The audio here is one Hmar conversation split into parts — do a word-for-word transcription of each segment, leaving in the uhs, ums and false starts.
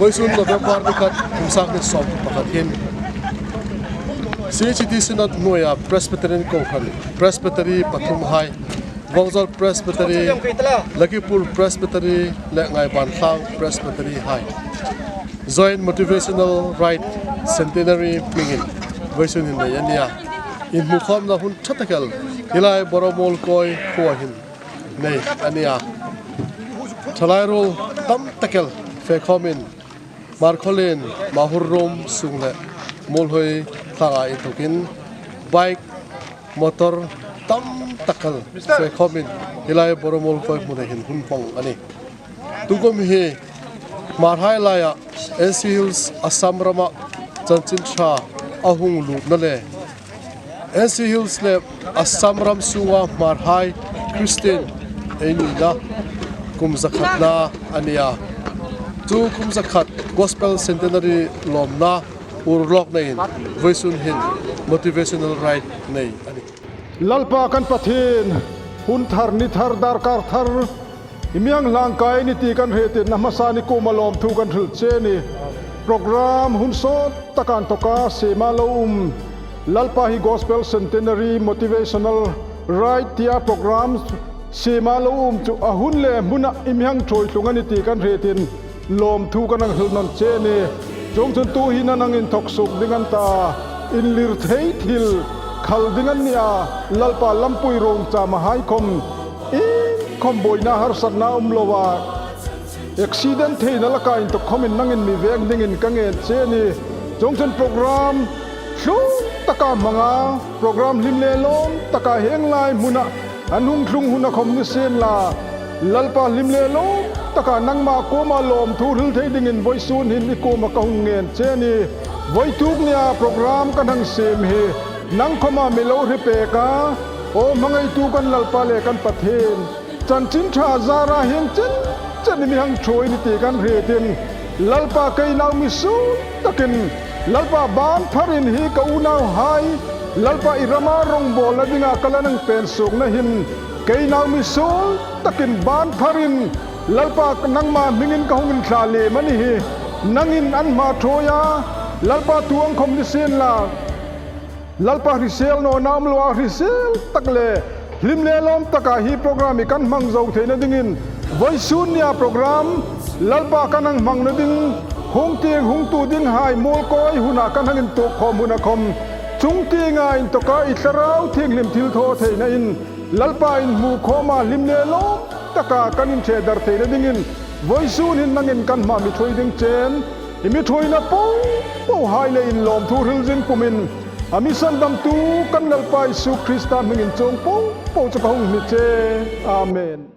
Vawisun November ni khat, kum sang hni sawm pakhat hin C H T C Synod hnuoia Presbyterian Kohran, Presbytery pathum hai, Vawngzawl Presbytery, Lakhipur Presbytery le Ngaiban Thlang Presbytery hai Joint Motivational Ride Centenary hmingin vawisun hin nei a nih a. Inhmukhawmna hun ṭha tak el hi lai Boromuolkoi khuoa hin nei a nih a. Thalai ruol tam tak el fe khawmin Hmarkhawlien, Mahur Room sung le Muolhoi thlanga inthokin bike, motor tam tak el fe khawmin hi lai Boromuolkoi hmuna hin hun hmang a nih. Tukum hi Hmarhai laia N C Hills Assam rama chanchin ṭha a hung lutna le N C Hills le Assam ram sunga Hmarhai Christian ei nina kum zakhatna a nih a. Chu kum zakhat Gospel Centenary lawmna urlawkna in vawisun hin motivational ride nei a nih. Lalpa kan Pathien, hun thar ni thar, darkar thar, i mi hang hlangkai ni ti kan hriet in, a hmasan i kuoma lawmthu kan hril che a nih. Program hun sawt taka inthoka siema lo um Lalpa hi Gospel Centenary Motivational Ride tia program siema lo um chu a hun le hmuna i mi hang ṭhuoi tlung a nih ti kan hriet in, lawmthu kan hang hril nawn che a nih. Chuongchun tu hin an hang inthok suok ding an ta, inlir thei thil khal ding an ni a, Lalpa lampui ruong chama hai khawm iengkhawm buoina harsatna um loa accident theina laka inthok khawmin nangin mi veng dingin ka ngen che a nih. Chuongchun program tlung taka hmanga, program hlim le lawm taka hieng lai hmuna an hung tlung huna khawm ni sien la, Lalpa hlim le lawm taka nangma kuoma lawmthu hril thei dingin vawisun hin i kuoma ka hung ngen che a nih. Vawituk nia program kan hang siem hi nang khawma mi lo hre pek a, aw hmangaitu kan Lalpa le kan Pathien, chanchin ṭha zara hieng chen chen i mi hang ṭhuoi ni ti kan hriet in, Lalpa kei nau mi suol takin, Lalpa ban pharin hi ka unauhai, Lalpa i rama rongbawlna dinga ka la hang pen suokna hin, kei nau mi suol takin ban pharin, Lalpa nangma hmingin ka hung inthla lem a ni hi, nangin an hma ṭhuoi a, Lalpa tu ang khawm ni sien la, Lalpa hrisel nawna um loa hrisel tak le hlim le lawm taka hi program hi kan hmang zo theina dingin, vawisun nia program Lalpa kan hang hmangna ding, hung tieng hung tu dinghai Muolkoi huna kan hang intuok khawm huna khawm, chung tienga inthoka i Thlarau Thienghlim thilthaw theina in, Lalpa inhmukhawma hlim le lawm taka kan inṭhe dar theina dingin, vawisun hin nangin kan hma mi ṭhuoi ding chen, i mi ṭhuoina po pohai le in lawmthu hril zing pumin, a mi sandamtu kan Lalpa Isu Krista hmingin chuong po po chu ka hung hni che. Amen.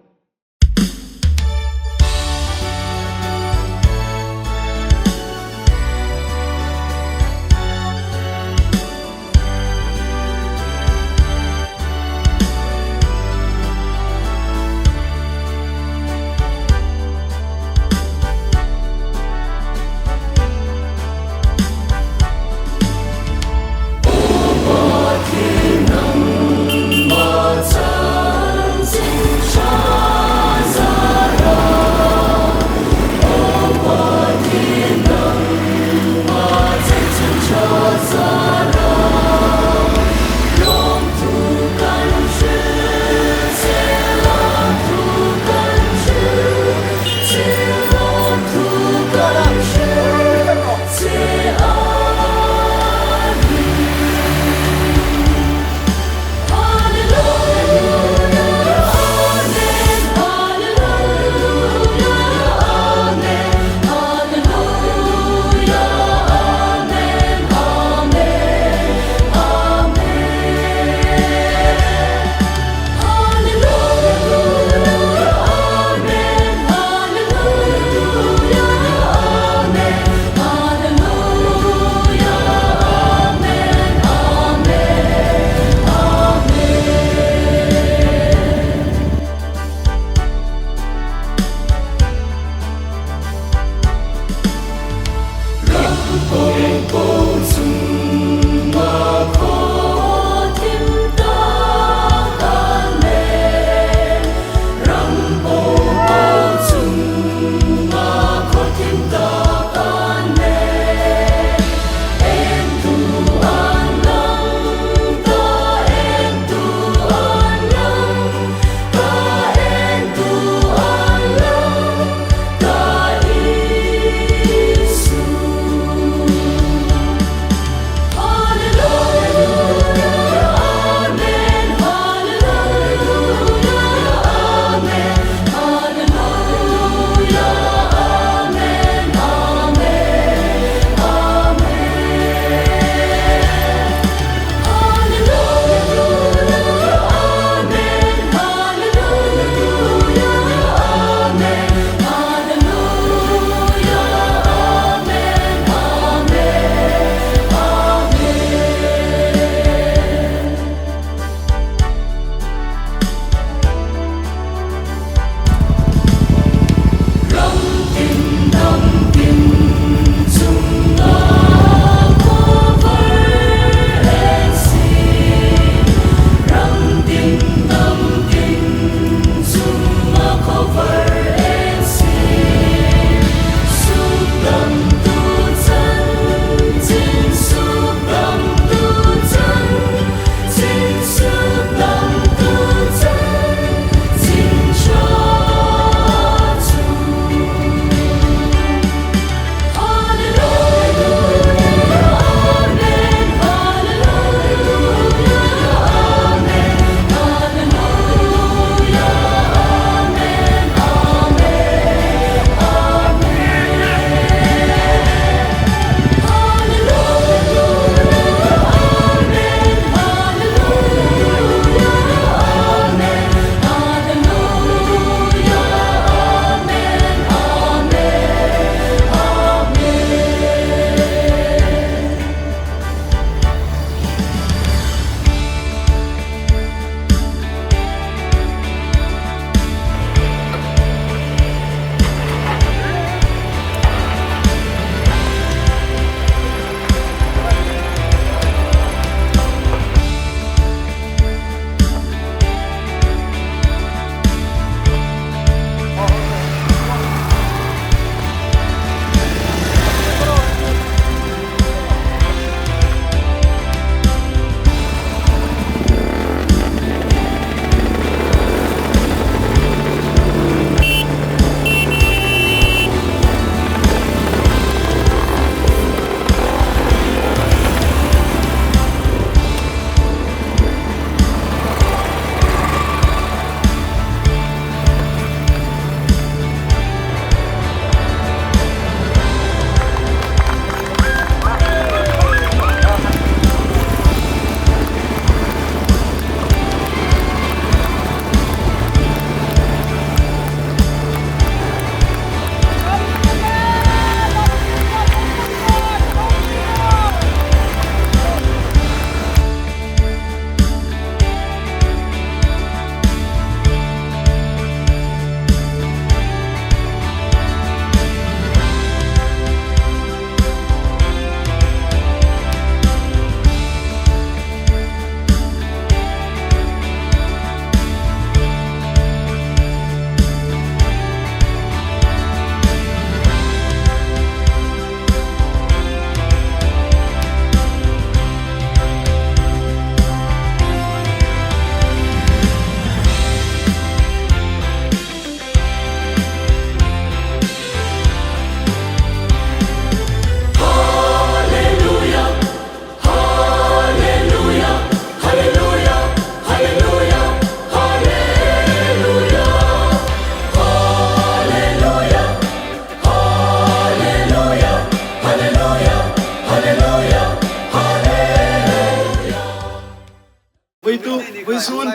Chun,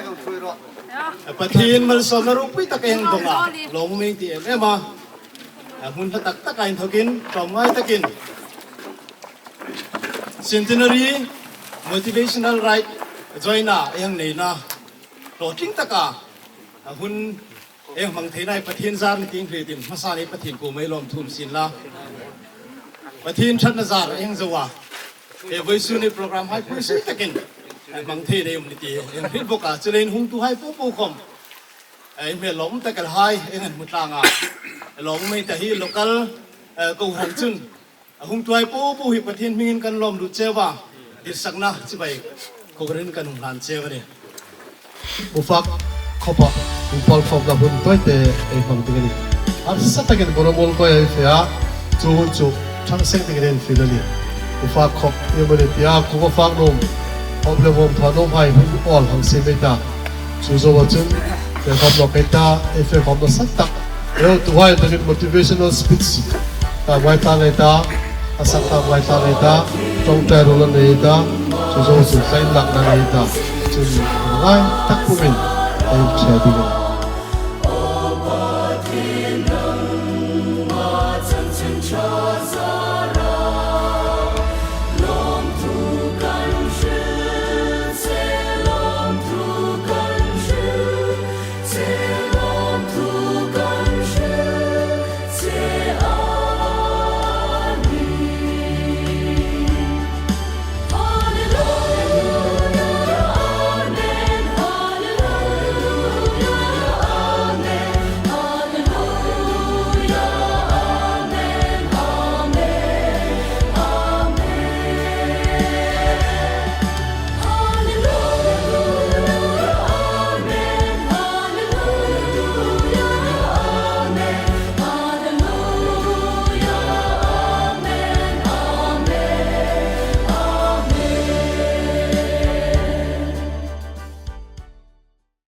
Pathien malsawmna ropui tak ei hang dong a, lawmum ei ti em em a. A hmun hla tak taka inthokin, ṭawmngai takin Centenary Motivational Ride join-a ei hang neina hlawtling taka a hun ei hmang theina hi Pathien zar ni ti hre dingin hmasa ni Pathien kuomah lawmthu um sien la. Pathien ṭhatna zar ei hang zo a, ei vawisun ni program hai pui sui takin ei hmang thei nei um ni ti ei hang hril bawk a, chuleiin hungtuhai popo khawm ei hmel lawmum tak el hai ei hang hmu tlang a. Lawmum ei ta hi local, eh, kohran chun a hungtuhai popo hi Pathien hmingin kan lawm lut cheu a, dirsakna chibai kohranin kan hung hlan cheu a nih. Ufa khawpa, Upa khawpa hun tawite ei hmang ding a nih. Harsa takin boruok mawl kawia ei fe a, chu hun chu ṭhang seng dingin ei fiel a nih. Ufa khawp, ei mani tia, kuva fak nuom, hawp le vawm thaw nuomhai hun awl hang siem ei ta. Chu zoa chun, fe khawp nawk ei ta, ei fe khawp nasa tak. Ei tuhai takin motivational speech ta ngaithla ei ta, a sak ta ngaithla ei ta, ṭawngṭai ruol nei ei ta, chu zoa chun tlailakna nei ei ta. Chun ngai tak pumin ei ṭhe ding.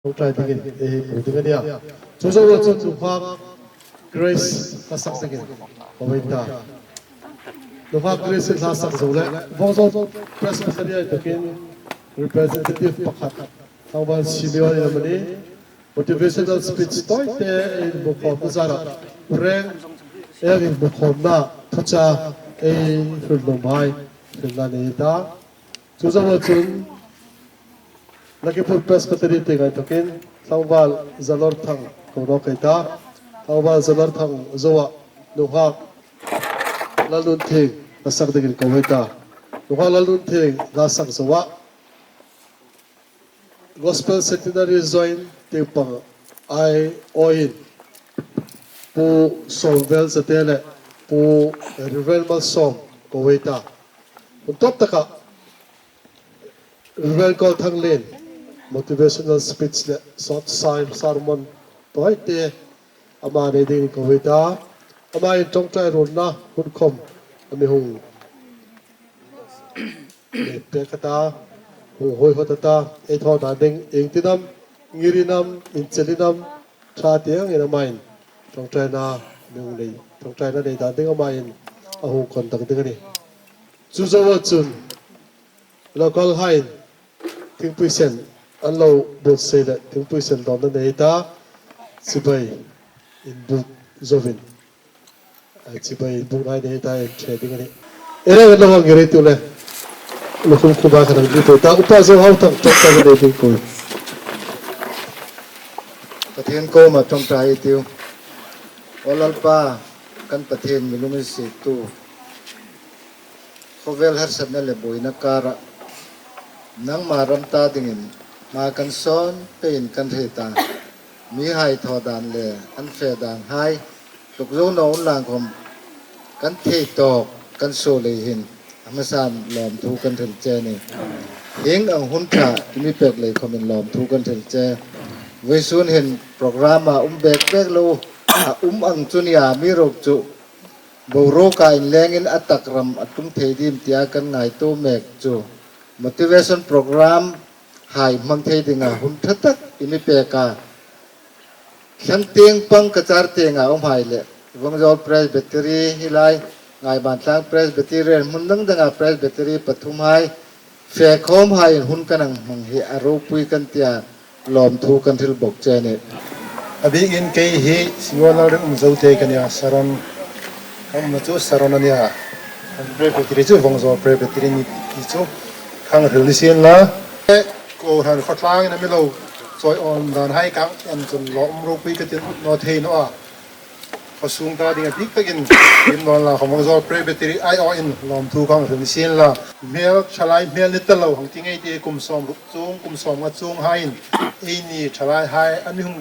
Ṭawngṭai dingin ei hmu ding a nih. Chu zoa chun nunghak Grace hla sak dingin ko hei ta. Nunghak Grace hla sak zo le, Vawngzawl Presbytery-a inthokin representative pakhat, Tlangval Simeon-in amani motivational speech tawite ei inbuotsakna zara, reng ei inbuotsakna thuchah ei hril nuomhai hrilna nei ei ta. Chu zoa chun Lakhipur Presbytery tienga inthokin Tlangval Zalawrthang ko nawk ei ta. Tlangval Zalawrthang zoa nunghak Lalnunthieng hla sak dingin ko hei ta. Nunghak Lalnunthieng hla sak zoa Gospel Centenary Join tieng pang aiawin Pu Sawmvel Zate le Pu Reverend Malsawm ko hei ta. Hun tawp taka Reverend Kawlthanglien motivational speech le short sermon tawite ama nei dingin ko hei ta. Amain ṭawngṭai ruolna hun khawm a mi hung pek a ta, hung huoihawt a ta, ei thaw dan ding, iengtin am, ngir in am, inchel in am, ṭha tieng angin amain ṭawngṭaina mi hung nei, ṭawngṭaina nei dan ding amain a hung conduct ding a nih. Chu zoa chun local-hain thingpui sen an lo buotsai le thingpui sen dawnna nei ei ta, chibai inbuok zoin, a, chibai inbuokna nei ei ta, ei ṭhe ding a nih. Ei reng lo hang ngir ei tiu le, lukhum khuma khan hang dit ei ta, Upa Zohauthang ṭawngṭai nei ding ko. Pathien kuoma ṭawngṭai ei tiu. Aw Lalpa, kan Pathien, mi lunginsiettu, khawvel harsatna le buoina kara nangma ram ta dingin hma kan sawn peiin kan hriet a, mihai thaw dan le an fe dan hai tluk zo naw unla khawm, kan thei tawk kan suo lei hin a hmasan lawmthu kan hril che a nih. Hieng ang hun ṭha i mi pek lei khawmin lawmthu kan hril che. Vawisun hin program a um bek bek lo, a um ang chu nia, amiruokchu boruoka inlengin a tak ram a tlung thei dim tia kan ngaituo mek chu motivation program hai hmang thei dinga hun ṭha tak i mi pek a. Thlang tieng pang Cachar tienga umhai le, Vawngzawl Presbytery hi lai, Ngaiban Tlang Presbytery, hmun dang danga Presbytery pathum hai, Fe khawmhai hun kan hang hmang hi a ropui kan tia lawmthu kan hril bawk che a nih. A bikin kei hi Singawlal Rinum Zote ka nia, Saron, ka umna chu Saron a nia. Presbytery chu Vawngzawl Presbytery ni ti chu kan hril ni sien la. Kohran khawtlangin a mi lo chawiawm danhai kan en chun lawm ropui ka ti naw thei naw a. Khawsung ta dinga bik takin lim nawn la, Vawngzawl Presbytery aiawin lawmthu kan hril ni sien la. Hmel, thalai hmel ni ta lo hang ti ngei ti, kum sawmruk chuong, kum sawmnga chuonghaiin eini thalaihai an mi hung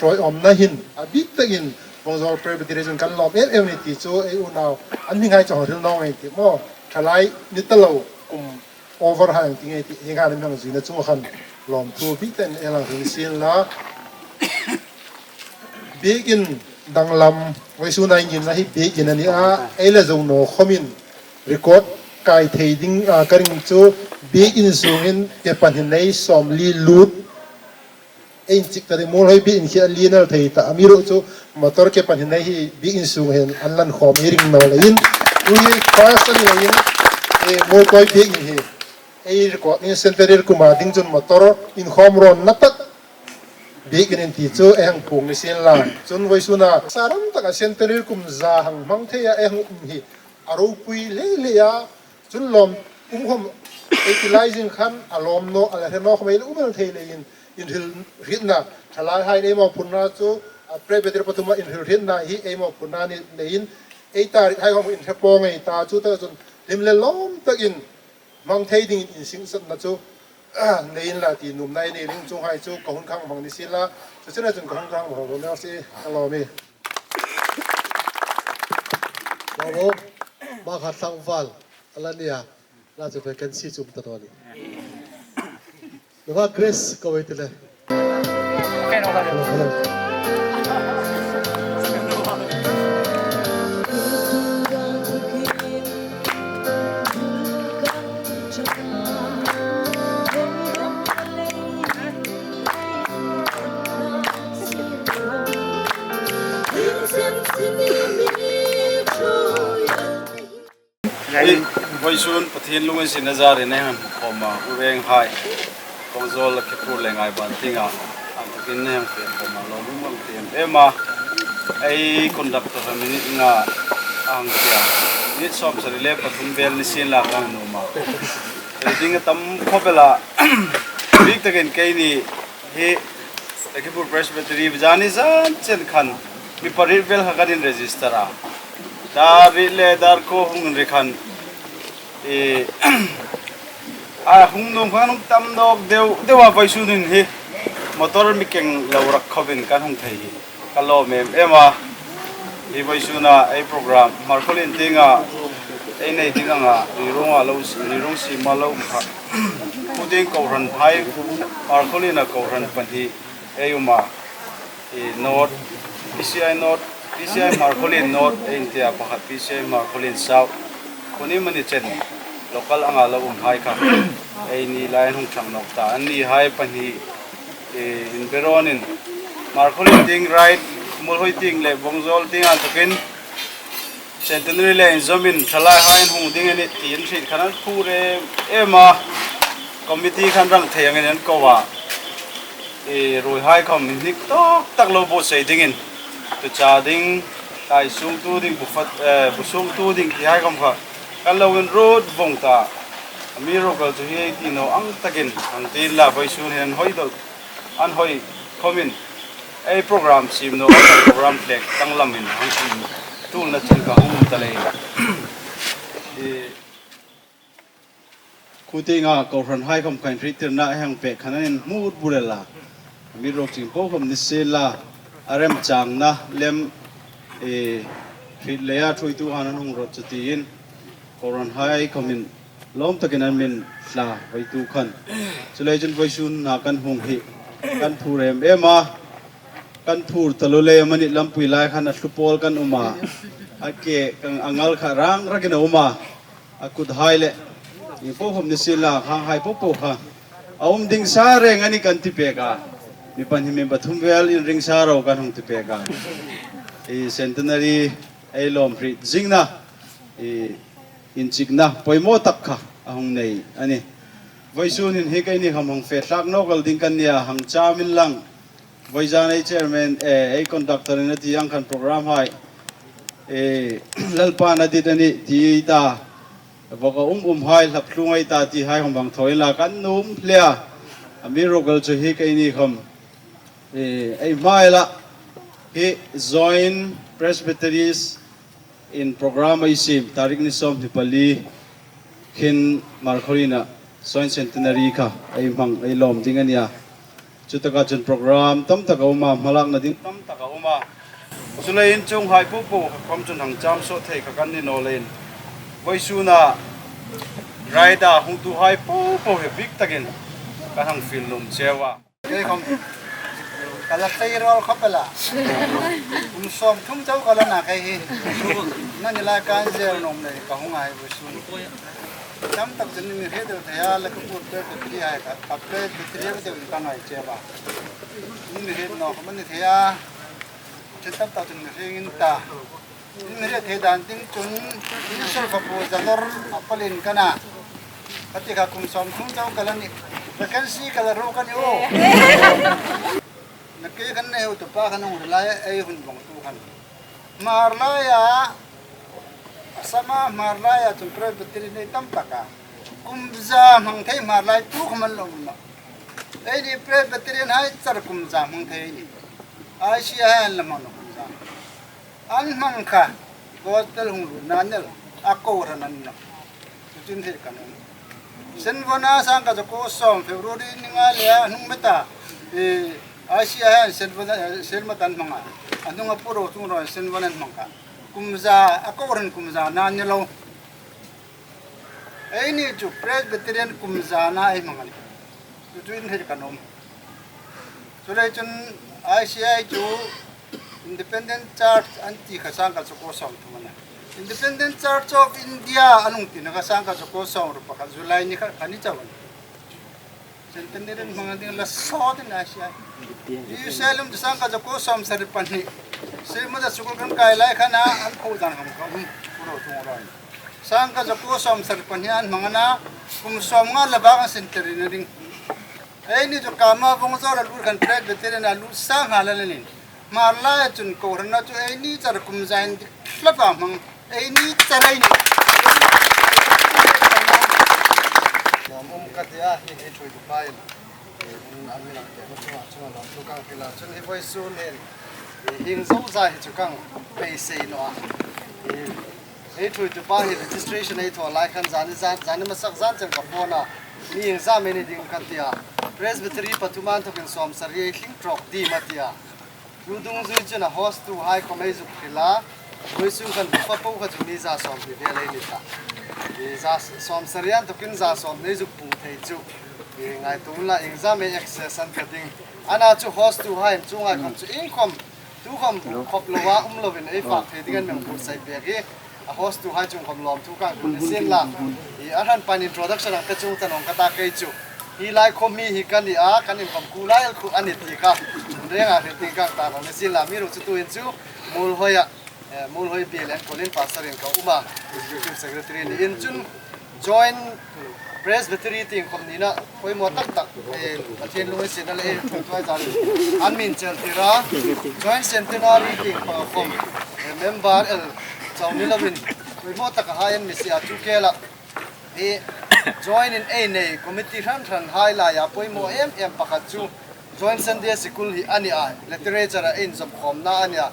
chawiawmna hin a bik takin Vawngzawl Presbytery chun kan lawm em em a nih ti chu ei unau an hminghai chun hang hril naw ngei ti maw. Thalai ni ta lo, kum over hai hang ti ngei ti, hieng ang an mi hang zuina chunga khan lawmthu bik takin ei hang hril sien la. Biekin danglam, vawisuna inngimna hi biekin a ni a, ei la zo naw khawmin record kai thei ding, a, ka ring chu, biekin sungin ke pahni nei sawmli lut, ei inchik ta ding, Muolhoi biekin khi a li nal thei ta, amiruokchu motor ke pahni nei hi biekin sung hin an lan khawm ei ring naw leiin, tu hi first a ni leiin, e, Muolkoi biekin hi ei record ni, Centenary kuma ding chun motor inkhawm rawnna tak biekin ti chu ei hang puong ni sien la. Chun vawisuna saram taka Centenary kum za hang hmang theia ei hang um hi a ropui hle hle a. Chun lawm um khawm ei ti lai zing khan a lawm naw, a la hre naw khawm ei la um el thei leiin inhrilhrietna, thalaihai ei mawphurna chu, a, Presbytery pathuma inhrilhrietna hi ei mawphurna ni leiin ei ta rithai khawm inhre pawl ngei ta, chutaka chun hlim le lawm takin hmang thei dingin insingsatna chu nei inla ti nuomna ei nei, ring chuonghai chu ka hun khang hmang ni sien la, chu chena chun ka hun khang hmang lo ner si ka lawm e. Babu, ma khat tlangval a la nia, la chu vacancy chu um ta naw ni. Nova Grace, ko wei tile. Hello, hello. Ei, vawisun Pathien lunginsietna zarin ei hang khawm a, u renghai, Vawngzawl, Lâkhiphur le Ngaiban tienga, a inthawkin ei hang fe khawm a, lawmum ka ti em em a. Ei conductor-a minute nga a hang tia, minute sawmsari le pathum vel ni sien la ka hang nuom a. Ei ding a tam khawp el a, bik takin keini hi Lâkhiphur Presbytery zani zan chen khan mi pariet vel kha kan inregister a. Dar riet le dar kuo hung inri khan, e, a hung nuom khan hung tam nawk deu deu a, vawisun hin hi motor mi keng lo rak khawmin kan hung thei hi ka lawm em em a. Hi vawisuna ei program Hmarkhawlien tienga ei nei ding anga, ri ruonga lo, ri ruong siema lo um kha. Khu tieng kohranhai, Hmarkhawliena kohran pahni ei um a, e, North, P C I North, P C I Hmarkhawlien North ei inti a, pakhat P C I Hmarkhawlien South. Khuni mani chen local anga lo umhai kha eini lai an hung thlang nawk ta. Annihai pahni, e, inberawnin Hmarkhawlien tieng right, Muolhoi tieng le Vawngzawl tieng a inthawkin Centenary le inzawmin thalaihai an hung ding a nih tiin hriet khan an phur em em a. Committee khan rang thei angin an ko a. E, ruoihai khawm inhnik tawk tak lo buotsai dingin, tucha ding, tai sungtu ding, bu fat, e, bu sungtu ding tihai khawm kha kan lo inruot vawng ta. Amiruokchu hi ei ti naw ang takin hang ti inla, vawisun hin an hoi dol, an hoi khawmin ei program siem naw, program tlek danglamin hang um tulna chun ka hung um ta leiin. E, khu tienga kohranhai khawm kha inhriettirna ei hang pek khan an inhmut bur el a. Amiruokchu po khawm ni sien la, a remchangna lem, e, hriet leia ṭhuoituhai an hung rawt chu tiin kohranhai khawmin lawm takin an min hla, hoitu khan. Chuleiin chun vawisuna kan hung hi kan phur em em a, kan phur taluo lei amanih lampui lai khan a thlu pawl kan um a, a ke kan, a ngal kha rang rakin a um a, a kuthai le, ieng po khawm ni sien la, khanghai po po kha a um ding sa reng a nih kan ti pek a. Mi pahni, mi pathum vel inring sa ro kan hung ti pek a. E, Centenary ei lawm hriet zingna, e, inchikna poimaw tak kha a hung nei a nih. Vawisun hin hi keini khawm hang fe thlak nawk el ding kan nia, hang cham inlang. Vawizan ei chairman, eh, ei conductor-in a ti ang khan program hai, eh, Lalpan a dit a nih ti ta, vawk a um um hai, hlap tlung ei ta ti hai khawm hang thaw inla kan nuom hle a. Amiruokchu hi keini khawm, eh, ei hma ela hi Joint Presbyteries in program ei siem, tarik ni sawmhni pali khin Markhawlien-a Joint Centenary kha ei hmang ei lawm ding a nia. Chutaka chun program tam tak a um a, hmalakna ding tam tak a um a. Chuleiin chuonghai popo khawm chun hang cham sawt thei kha kan ni naw leiin, vawisuna raida hungtuhai popo hi bik takin kan hang fiel nuom cheu a. Kei khawm ka la tlei rawl khawp el a. Kum sawmthum chau ka la na kei hi. Nani lai kan zel nuom lei ka hung a hi vawisun. Tam tak chun mi hriet deu thei a, la ka put Presbytery hai ka, ka Presbytery ka deu ka ngai che ba. Mi hriet naw khawm a ni thei a. Chen tam tak chun mi hring in ta. In hriet thei dan ding chun, in sawr ka pu Zalor a palin ka na. Ka ti kha kum sawmthum chau ka la nih. Vacancy ka la ro ka ni u. Na kei kan nei u tu pa kan hung ri lai ei hun vong tu khan. Hmar laia, Assam-a Hmar laia chun Presbytery nei tam tak a. Kum za hmang thei Hmar lai tu khawm an lo um nawh. Eini Presbyterian hai char kum za hmang thei ni. I C I hai an la hmang nawh kum za. An hmang kha, gospel hung lutna an el, a kohran an nawh. Chu chu hriet ka nuom. Senvon-a sangkhat zakuo sawm February ni nga le a hnung met a, eh, I C I hai Senvon, eh, Selmata an hmang a. A hnunga Pu Rochungroi Senvon an hmang kha. Kum za, a kohran kum za na ni lo. Eini chu Presbyterian kum zana ei hmang a nih. Chu chu hriet ka nuom. Chuleiin chun I C I chu Independent Church an ti kha sangkhat zakuo sawmthum a na. Independent Church of India an hung tina kha sangkhat zakuo sawmruk pakhat July ni kha, kha ni chau a nih. Centenary hmang ding la sawt in I C I. Jerusalem chu sangkhat zakuo sawmsari pahni. Selmata school kan kai lai khan a, an pho dan khawm ka um. Pu Rochungroi. Sangkhat zakuo sawmsari pahni an hmang a na, kum sawmnga la bak an centenary a ding. Eini chu Kama Vawngzawl a lut khan Presbyterian a lut sang hal a la nih. Hmar laia chun kohranna chu eini char kum za indik tlat a hmang, eini char ei nih. Nuom um ka ti a, hi hi thuoitu pa in. An mi lang te, chunga, chunga lawmthu kan hril a. Chun hi vawisun hin, hi hieng zozai hi chu kan beisei naw a. Ei thuoitu pa hi registration ei thaw lai khan zani, zan, zani masak zan chen ka phone a. Mi iengzam ei ni ding ka ti a. Presbytery pathum a inthokin sawmsari ei tling tawk dim a ti a. Chu dungzui chun a host-tuhai khawm ei zuk hril a. Vawisun khan bufa po kha chu mi za sawmhni vel ei ni ta. I za sawmsari a inthokin za sawmhni ei zuk pung thei chu. I ngaituo unla iengzam ei access an ta ding. Ana chu host-tuhai in chuonghai khawm chu iengkhawm tukhawm khop loa um lovin ei fak thei ding an mi buotsai pek hi. A host-tuhai chung khawm lawmthu kan hril ni sien la. I a hran pan introduction ang ka chung ta nawng ka ta kei chu. Hi lai khaw mi hi ka ni a, kan inkhawm khu lai el khu a ni ti kha. Reng a hril ding kan ta nawng ni sien la, amiruokchu tuhin chu Muolhoia, eh, Muolhoi Biel Enkawl-in pastor-in ka um a. Executive Secretary niin chun Joint Presbytery tieng khawm nina poimaw tak tak, eh, Pathien lunginsietna le ei thuoituhai zan an mi inchel tir a. Joint Centenary tieng khawm, eh, member el chau ni lovin poimaw taka hai an mi sie a, chu kela, eh, joint-in ei nei committee hran hran hai laia poimaw em em pakhat chu Joint Sunday School hi a ni a, literature-a ei inzawm khawmna a ni a.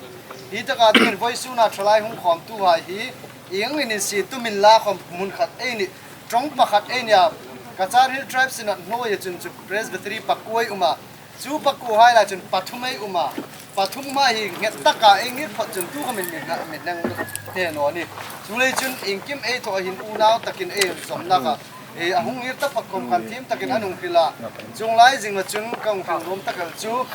Hi taka dingin vawisuna thalai hung khawmtuhai hi iengin insie tumin la khawm hmun khat ei ni, ṭawng pakhat ei ni a. Cachar Hill Tribes-in a hnuoia chun chu Presbytery pakua ei um a. Chu pakuohai lai chun pathum ei um a. Pathum hma hi nghet taka ei ngir phawt chun tukhawmin mi hna, mi hneng thei naw ni. Chuleiin chun iengkim ei thaw hin unau takin ei inzawmna kha, eh, a hung ngir tak pakhawm khan thiem takin an hung hril a. Chuong lai zinga chun ka hung hril nuom tak el chu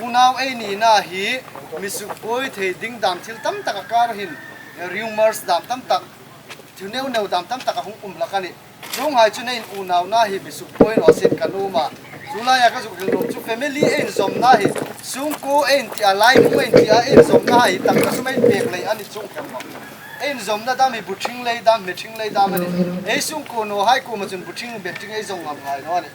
unau ei nina hi mi sukbuoi thei ding dam thil tam tak a kar hin, eh, rumours dam tam tak, thu neu neu dam tam tak a hung um hlak a nih. Chuonghai chun ei unauna hi mi sukbuoi naw sien ka nuom a. Chu laia ka zuk hril nuom chu family ei inzawmna hi, sungkuo ei inti a, lai hmun ei inti a, ei inzawmna hi tangka sum ei pek lei a ni chuong kher naw. Ei inzawmna dam hi bu thing lei dam, mi thing lei dam a nih. Ei sungkuo nawhai kuoma chun bu thing, be thing ei zawng ngam ngai naw a nih.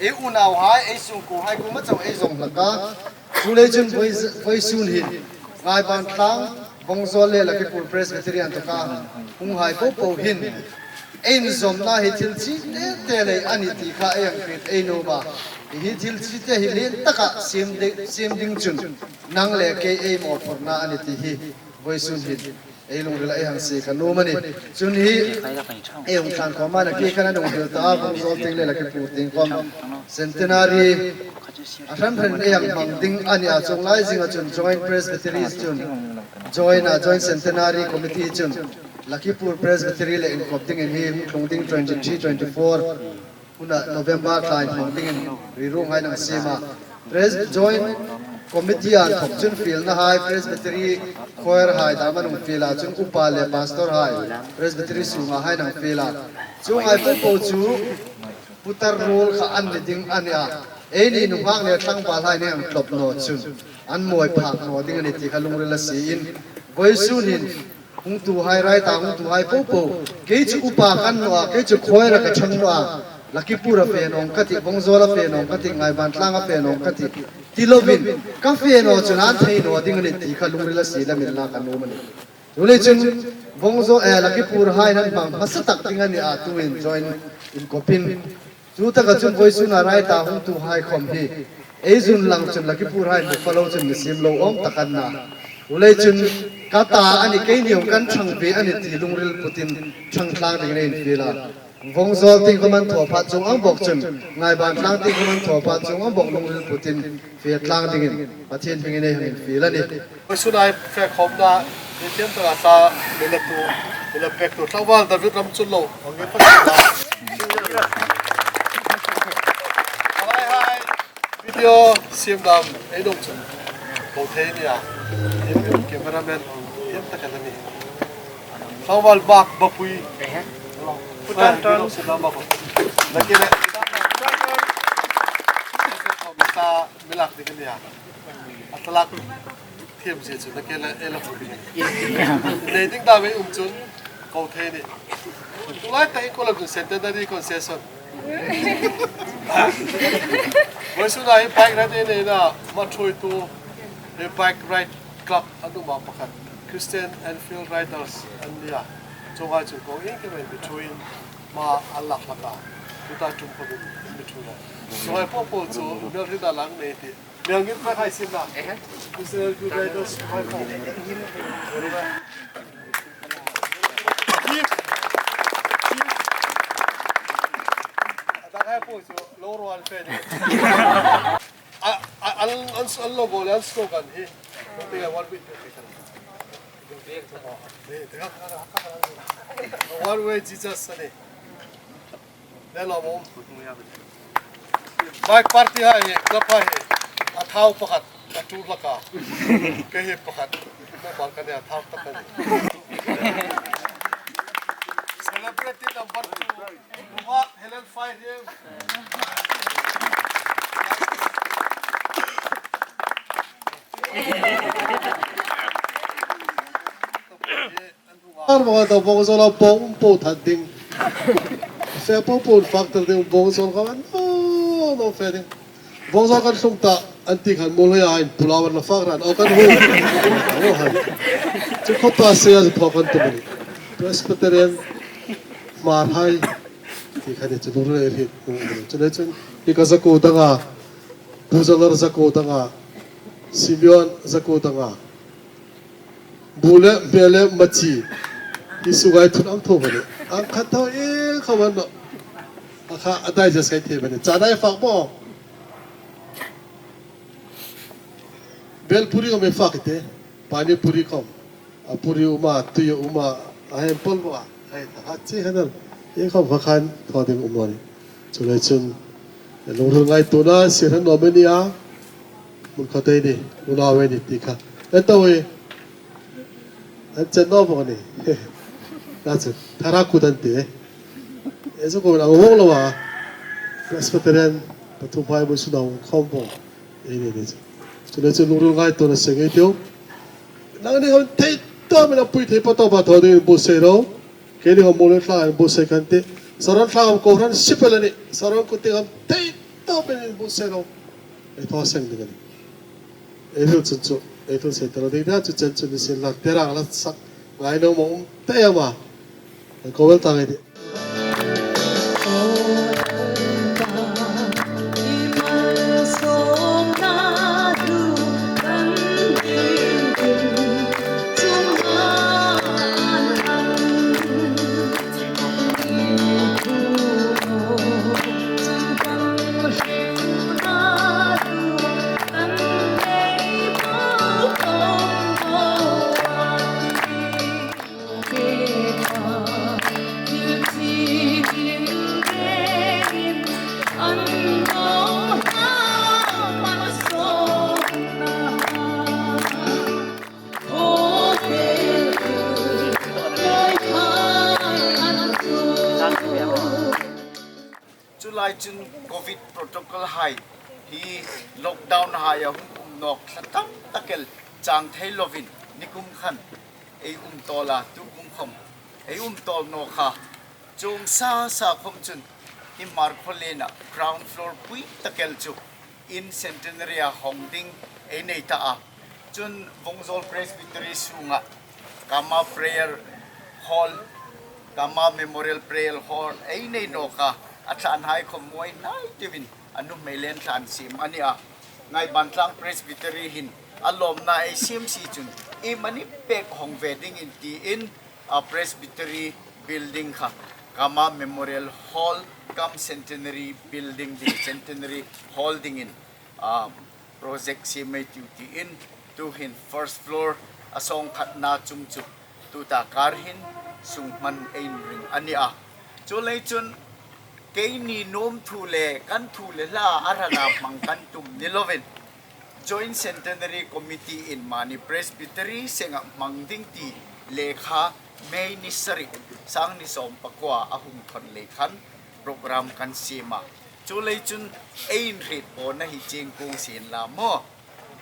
Ei unauhai, ei sungkuohai kuoma chun ei zawng hlak a. Chuleiin chun voi, voisun hin Ngaiban Tlang, Vawngzawl le Lakhipur Presbytery a inthawka hunghai popo hin ei inzawmna hi thil chi te te lei a nih ti kha ei hang hriet ei nuom a. Hi thil chi te hi lien taka siem ding, siem ding chun nang le kei ei mawphurna a nih ti hi voisun hin ei lungrila ei hang sie ka nuom a nih. Chun hi ei hung tlan khawm a, nakie khan a hung hril ta a, Vawngzawl tieng le Lakhipur tieng khawm centenary a hran hran ei hang hmang ding a nih a. Chuong lai zinga chun Joint Presbytery chun, Joint a, Joint Centenary Committee chun Lakhipur Presbytery le inkop dingin hi hung tlung ding twenty-three, twenty-four huna November thla inhmang dingin rilru hai an siem a. Pres-, Joint Committee a inthawk chun fielnahai, Presbytery choir hai dam an hung fiel a, chun upa le pastor hai Presbytery sunga hai an hung fiel a. Chuonghai popo chu putar ruol kha an ni ding a nih a. Eini nunghak le tlangvalhai ni ang tlop naw chun an mawi phak naw ding a nih ti kha lungrila siein, voisun hin hungtuhai, raita hungtuhai popo, kei chu upa ka ni naw a, kei chu choir-a ka ṭhang naw a, Lakhipur-a fe nawng ka tih, Vawngzawl-a fe nawng ka tih, Ngaiban Tlang-a fe nawng ka tih ti lovin, ka fe naw chun an thei naw ding a nih ti kha lungrila sie la min la ka nuom a nih. Chuleiin chun Vawngzawl, eh, Lakhipur hai an hmang hmasa tak ding a nih a, tuhin Joint inkopin. Chutaka chun voisuna raita hungtuhai khawm hi ei zun lang chun Lakhipur hai mi falo chun mi siem lo awm tak an na. Chuleiin chun ka ta a nih, keini hung kan ṭhang ve a nih ti lungril putin ṭhang tlang dingin ei infiel a. Vawngzawl tieng khawm an thaw pha chuong ang bawk chun, Ngaiban Tlang tieng khawm an thaw pha chuong ang bawk, lungril putin fe tlang dingin Pathien hmingin ei hang infiel a nih. Voisun a fe khawmna, ei thiemtaka ta mi la tu, mi la pektu tlangval David Ramchunlo, ang nge pa ta. Hai hai, video siem dam ei dawng chun ko thei nia. Ei cameraman thiemtaka la ni. Tlangval bak bapui. Putan tan. Video siem dam bak. Nakie le. Ta mi lak ding nia. A ta lak. Thiem si chu nakie le ei la hmu ding. Nei ding dam ei um chun ko thei ni. Tulai ta ei ko la chun centenary concession. Voisuna hi bike ride ei neina ma thuoitu hi bike ride club an um a pakhat. Christian Enfield Riders an nia. Chuonghai chun ko iengkim ei mi thuoiin ma an lak hlak a. Tuta tum khawmin mi thuoi a. Chuonghai popo chu hmelhrietna lang nei ti. Miang in pa khai sin na. Mister Good Riders, khai khai. Ata khai po chu lo ruol fe ni. A, a, an, an, an logo le an slogan hi. One way Jesus a nih. Le lo mawm. Bike party hai, club hai, a thau pakhat, a tu laka. Kei hi pakhat. Mo bal ka nia thau tak ka ni. Celebrity number two. Nunghak Helen Fai Hrim. Ar mo ta Vawngzawl a po, um po that ding. Fe popo factor ding Vawngzawl ka an. No, no fe ding. Vawngzawl kan tlung ta an ti khan mul hoi a in pulawan la fak ran. O kan hu. O hai. Chu khawpa se a pho kan tu mani. Presbyterian Hmar hai. Ti khan chu lur le hit. Chu le chun. Hi ka zakuo danga. Pu Zalar zakuo danga. Simeon zakuo danga. Bu le, hmel le, machi. Hi sungai thun ang tho hmani. Ang khat tho e kha wan no. A kha a dai jas kai the hmani. Cha dai fak bo. Bel puri ko me fak te. Pani puri ko. A puri uma, tui uma, a hem pol bo a. Hai, ha chi hanal. E kha va khan tho ding um lo ni. Chu le chun. Lungril ngaituona, sir han no me ni a. Mun kha te ni, unau e ni ti kha. E to e. An chen no bawk a ni. Na chu, thara kut an ti e. E chu ko ang vawng lo a. Presbyterian, pathum hai bu su dawng khawm bawk. E ni ni chu. Chu le chu lungril ngaituona seng ei tiu. Nang ni hon thei. tawpin a pui thei pa tawpa thaw dingin buotsai ro. Keini khawm Muolhoi thlangin buotsai kan tih. Saron thlangin kohran sipel a nih. Saron kut tieng khawm thei tawpin buotsai ro. Ei thaw seng ding a nih. Ei hril chun chu, ei hril sei ta lo ding nia chu chen chu ni sien la, te rang la sak ngai naw mawng um ta em a. An ko wel ta ngai tih. Chu lai chun Covid protocol hai hi, lockdown hai a hung um nawk thla tam tak el chang thei lovin, nikum khan ei um tawl a, tukum khawm ei um tawl nawk a. Chuong sa sa khawm chun hi Hmarkhawliena ground floor pui tak el chu in Centenary-a hawng ding ei nei ta a. Chun Vawngzawl Presbytery sunga Karma Prayer Hall, Karma Memorial Prayer Hall ei nei nawk a, a thlânhai khawm muoi hnai tuin a nuhmei le an thlân siem a ni a. Ngaibantlang Presbytery hin a lawmna ei siem si chun iemani pek hawng ve dingin tiin a Presbytery building kha Karma Memorial Hall cum Centenary building ding, Centenary Hall dingin, a, project siem ei tiu tiin, tuhin first floor a sawngkhatna chung chu tuta kâr hin sung hman ei inring a ni a. Chuleiin chun keini nuom thu le kan thu le hla a hrana hmang kan tum ni lovin, Joint Centenary Committee-in mani Presbytery senga hmang ding ti lekha May ni sari, sang hni sawm pakua a hung thawn lei khan program kan siem a. Chuleiin chun ei inhrietpawna hi chieng kuong sien la maw.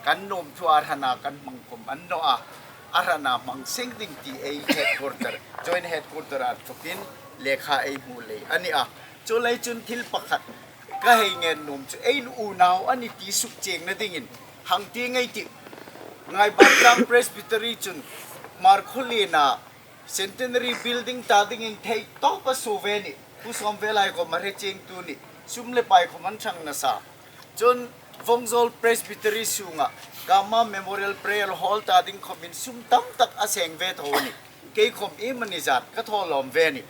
Kan nuom thu a hrana kan hmang khawm a ni naw a. A hrana hmang seng ding ti ei headquarter, Joint Headquarter-a thukin lekha ei hmu lei a ni a. Chuleiin chun thil pakhat ka hei ngen nuom chu ei unau a ni ti sukchiengna dingin hang ti ngei ei tih. Ngaibantlang Presbytery chun Hmarkhawliena Centenary Building ta dingin thei tawpa suo ve a nih. Pu Sawmvelhai khawm a hre chiengtu a nih. Sum le pai khawm an ṭhang nasa. Chun Vawngzawl Presbytery sunga Karma Memorial Prayer Hall ta ding khawmin sum tam tak a seng ve tho a nih. Kei khawm iemani zat ka thaw lawm ve a nih.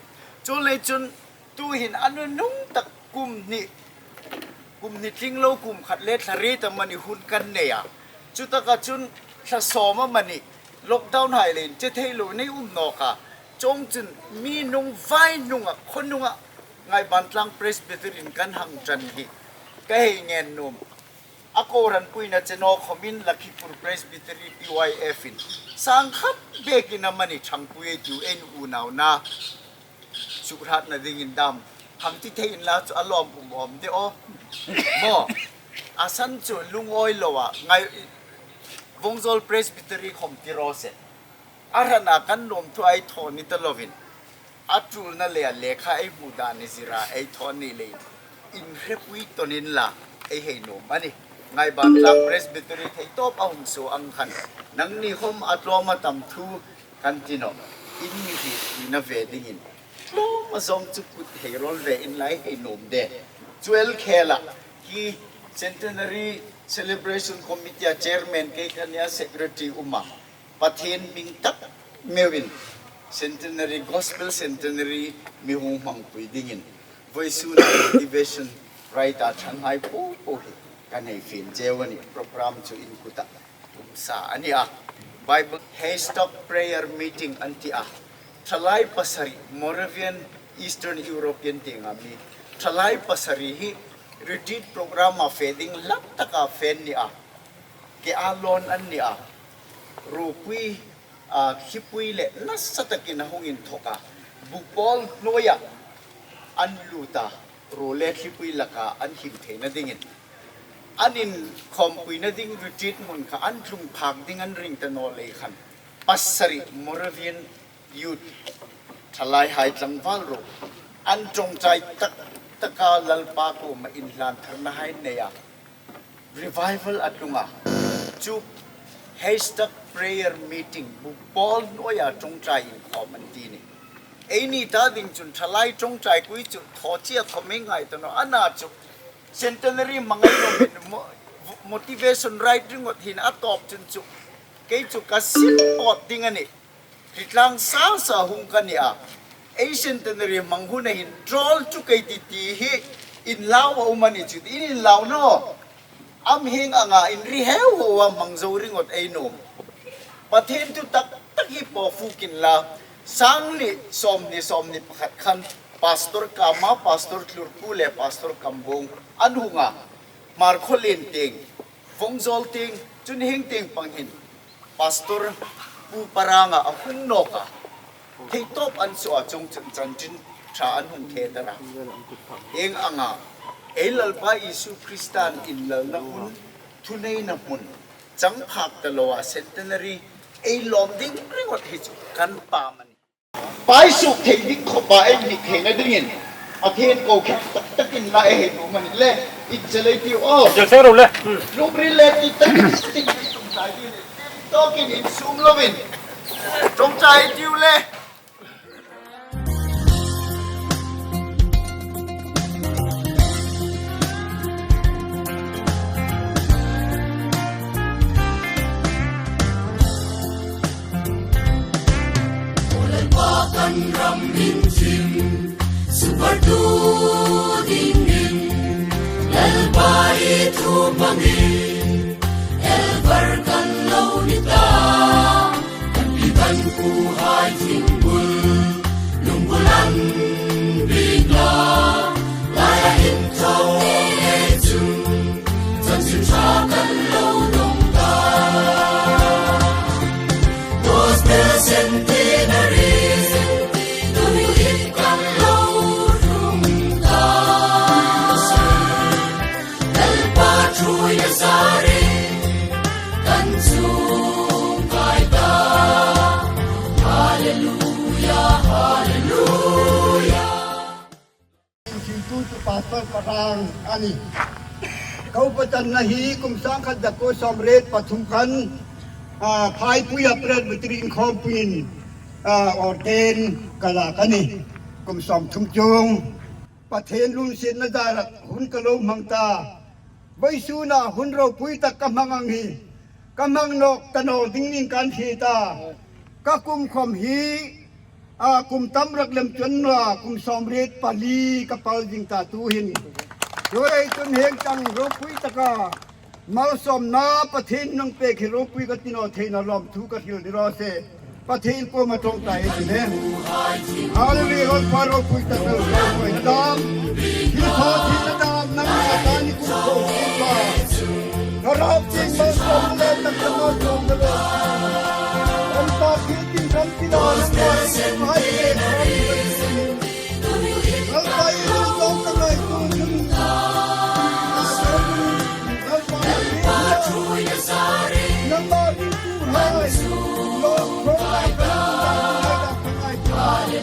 Chuleiin chun tuhin a nunung tak kum hni, kum hni tling lo, kum khat le thla riet amanih hun kan nei a. Chutaka chun thla sawm amanih lockdown hai leiin che thei lo nei um nawk a. Chuong chun mi nung vai nunga, khaw nunga Ngaibantlang Presbytery-in kan hang ṭan hi ka hei ngen nuom. A kohran puina che naw khawmin Lakhipur Presbytery P Y F-in sang khat bekin amanih ṭhangpui ei tiu, ei unauna sukhrâtna dingin dam. Hang ti thei inla chu a lawm um awm de aw. Maw. A san chu lungawi loa ngai, Vawngzawl Presbytery khawm ti raw se. A hrana kan nuom thu ei thaw ni ta lovin, a ṭulna le a lekha ei hmu dan ni zira ei thaw ni leiin, inhrepui tawn inla ei hei nuom a nih. Ngaibantlang Presbytery thei tawp a hung suo ang khan, nangni khawm a tlawma tam thu kan ti naw, in mi hrietpuina ve dingin tlawma zawng chu kut hei rawl ve inla ei hei nuom de. Chu el khela hi Centenary Celebration Committee-a Chairman kei ka nia, Secretary um a, Pathien hming tak meuin Centenary, Gospel Centenary mi hung hmangpui dingin vawisuna motivation ride-a ṭhanghai po po hi kan hei fiel cheu a nih. Program chu in kuta tum sa a ni a. Bible Haystack Prayer Meeting an ti a. Thalai pasari, Moravian Eastern European tienga mi thalai pasari hi retreat program-a fe ding hlak taka fe an ni a. Ke a lawn an ni a. Ropui, a, thlipui le nasa takin a hung inthawk a. Bupawl hnuoia an lut a. Ruo le thlipui laka an him theina dingin. An inkhawmpuina ding retreat hmun kha an tlung phak ding an ring ta naw lei khan, Pasari Moravian Youth, thalaihai tlangval ruok, an ṭawngṭai tak taka Lalpa kuoma inhlantharna hai nei a. Revival a tlung a. Chu Haystack Prayer Meeting, bu pawl hnuoia ṭawngṭai inkhawm an ti ni. Eini ta ding chun thalai ṭawngṭai kui chu thaw chie khawm ei ngai ta naw a, ana chu Centenary hmang ei nuom hin mo-, motivation ride ringawt hin a tawp chun chu kei chu ka sim pawt ding a nih. Hritlang sa sa hung ka ni a. Ei Centenary hmang huna hin ṭawl chu kei ti ti hi inlau a um a ni chu, in inlau naw. Am hieng anga inri heu heuva hmang zo ringawt ei nuom. Pathien thu tak tak hi po fukin la, sangni sawmhni sawmhni pakhat khan Pastor Kama, Pastor Thlurpu le Pastor Kambung an hung a. Hmarkhawlien tieng, Vawngzawl tieng, chun hieng tieng pang hin Pastor Pu Paranga a hung nawk a. Theitawp an suo a, chuongchun chanchin ṭha an hung khe ta a. Hieng anga ei Lalpa Isu Kristan inlalna hun, thuneina hmun, chang phak ta loa Centenary ei lawm ding ringawt hi chu kan pam a nih. Paisuk thei dik khawpa ei hnik theina dingin Pathien ko kher tak takin la ei hei nuom a ni le, inchel ei tiu aw. Inchel ro le. Lungril le ti tak tak in tum tai ti le. Tawkin insum lovin ṭawngṭai tiu le. Lalpa kan ram inthim sukvartu dingin, Lalpa i thu hmangin, elvar kan lo ni ta, kan pi kan puhai thingbul, lungbul an bik la, laia inthawk ei chun, chanchin ṭha kan lo dawng ta. Gospel Centenary, tuhin kan lo hung ta. Lalpa ṭhuoina zarin kan chung kai ta. Hallelujah, hallelujah. Thiltu chu Pastor Parang a nih. Ka upa channa hi kum sangkhat zakuo sawmriet pathum khan, a, Phaipui a Presbytery inkhawmpuiin, a, ordain ka lak a nih. Kum sawmthum chuong. Pathien lunginsietna zara hun ka lo hmang ta. Vawisuna hun ropui tak ka hmang ang hi, ka hmang nawk ta naw ding niin kan hriet a. Ka kum khawm hi, a, kum tam rak lem chuong naw a, kum sawmriet pali ka pal zing ta tuhin. Chuleiin chun hieng chang ropui taka malsawmna Pathien nang pek hi ropui ka ti naw theina lawmthu ka hril ni raw se. Pathien kuoma ṭawngṭai ei ti le. Hallelujah, Lalpa ropui tak lo, ropui na dam. Hi thaw thina dam, nang na ta ni kum ko kum pa. Ka rap ching ba sawm le tak ka naw sawm le. Lalpa thil tin ram ti da, Lalpa thil tin ram ti da. Lalpa i lo zong ka ngai tu nun. Lalpa i lo zong ka ngai tu nun. Lalpa i lo zong ka ngai tu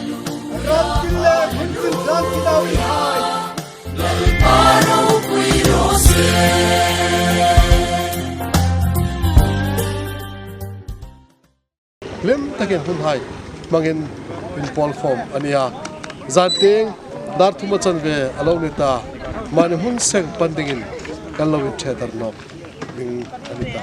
nun. Ram til le hun til zan ki dau i hai. Lalpa ropui raw se. Hlim takin hun hai hmangin inpawlkhawm a ni a. Zan tieng dar thum a chanve a lo ni ta. Mani hmun seng pan dingin kan lo inṭhe dar nawk ding a ni ta.